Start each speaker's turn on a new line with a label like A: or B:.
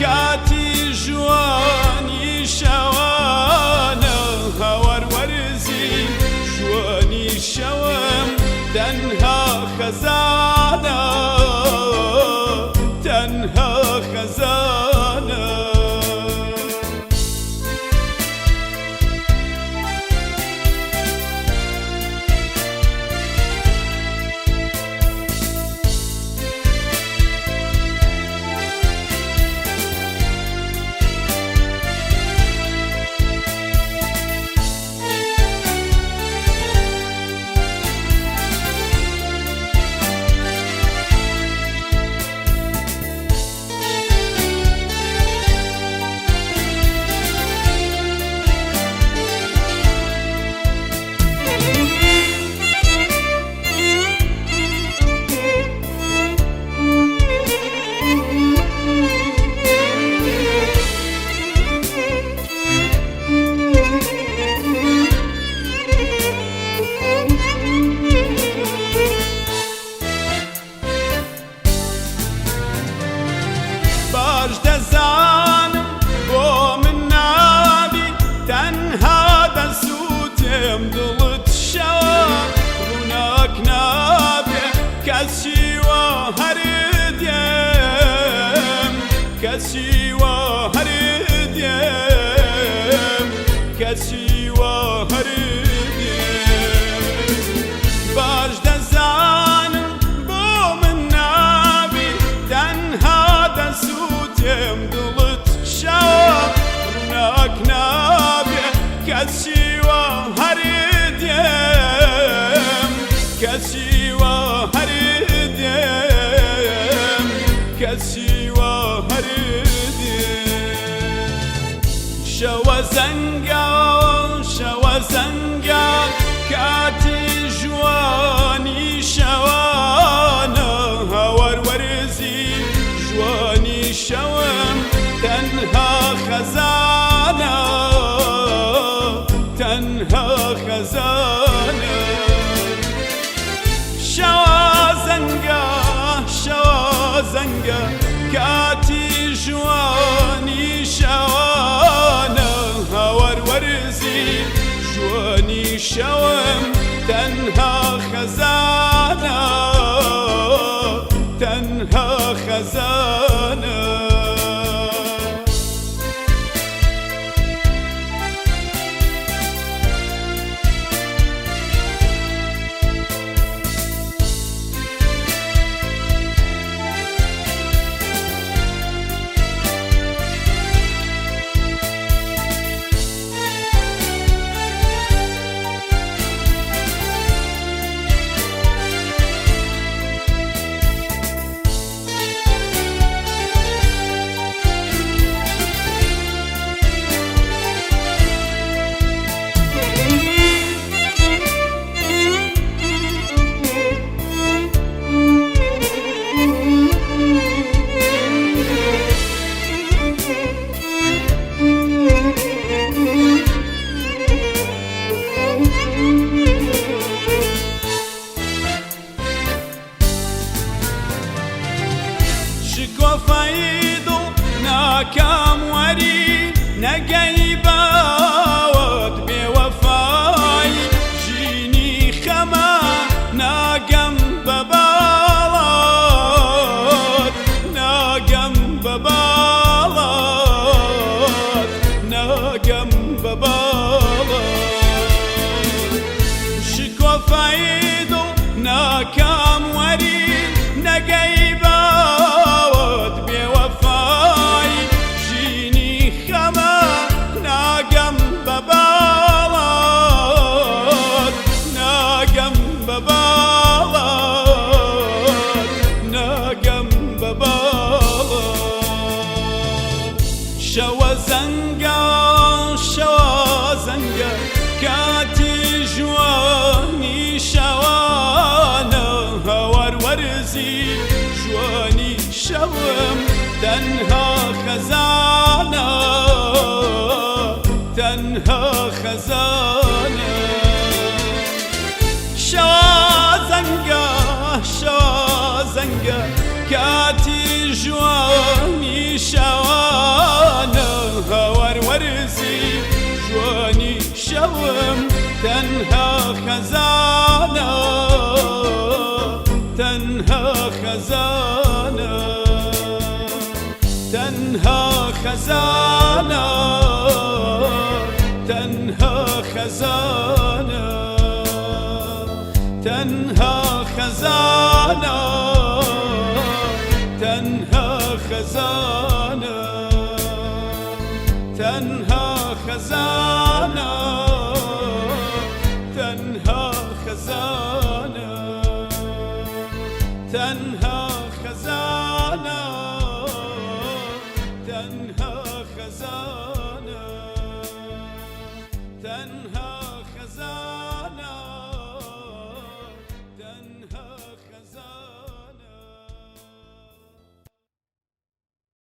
A: کاتی ژوانی شەوانە هاوار وەرزی ژوانی شەوم تەنها خەزانە تەنها خەزانە. باش دەزانم بۆ من نابی تەنها دەسووتێم دڵت شەوە ڕووناک نابێ کەسی وا هەر دێم کەسی وا هەر دێم کەسی وا هەر دێم باش دەزانم بۆ من نابی تەنها دەسووتێم دڵت شەوە ڕووناک نابێ کەسی وا هەر دێم کەسی وا هەر دێم کەسی وا هەر دێم شەوە زەنگا شەوە زەنگا کاتی ژوانی شەوانە هاوار وەرزی ژوانی شەوم تەنها خەزانە تەنها خەزانە شەوە زەنگا شەوە زەنگا کاتی ژوانی شەوانە هاوار وەرزی ژوانی شەوم تەنها خەزانە تەنها خەزانە. شکۆفەی دڵ ناکام وەری نەگەی باوەت بێوەفای ژینی خەمە ناگەم بە باڵات ناگەم بە باڵات ناگەم بە باڵات شکۆفەی دڵ ناکام وەری نەگەی باوەت بێوەفای ژینی خەمە ناگەم بە باڵات ناگەم بە باڵات ناگەم بە باڵات شەوە زەنگا شەوە زەنگا کاتی ژوانی شەوانە هاوار وەرزی ژوانی شەوم تەنها خەزانە تەنها خەزانە شەوە زەنگا شەوە زەنگا. کاتی ژوانی شەوانە. هاوار وەرزی ژوانی شەوم تەنها خەزانە، تەنها خەزانە، تەنها خەزانە، تەنها خەزانە، تەنها خەزانە، تەنها خەزانە، تەنها خەزانە.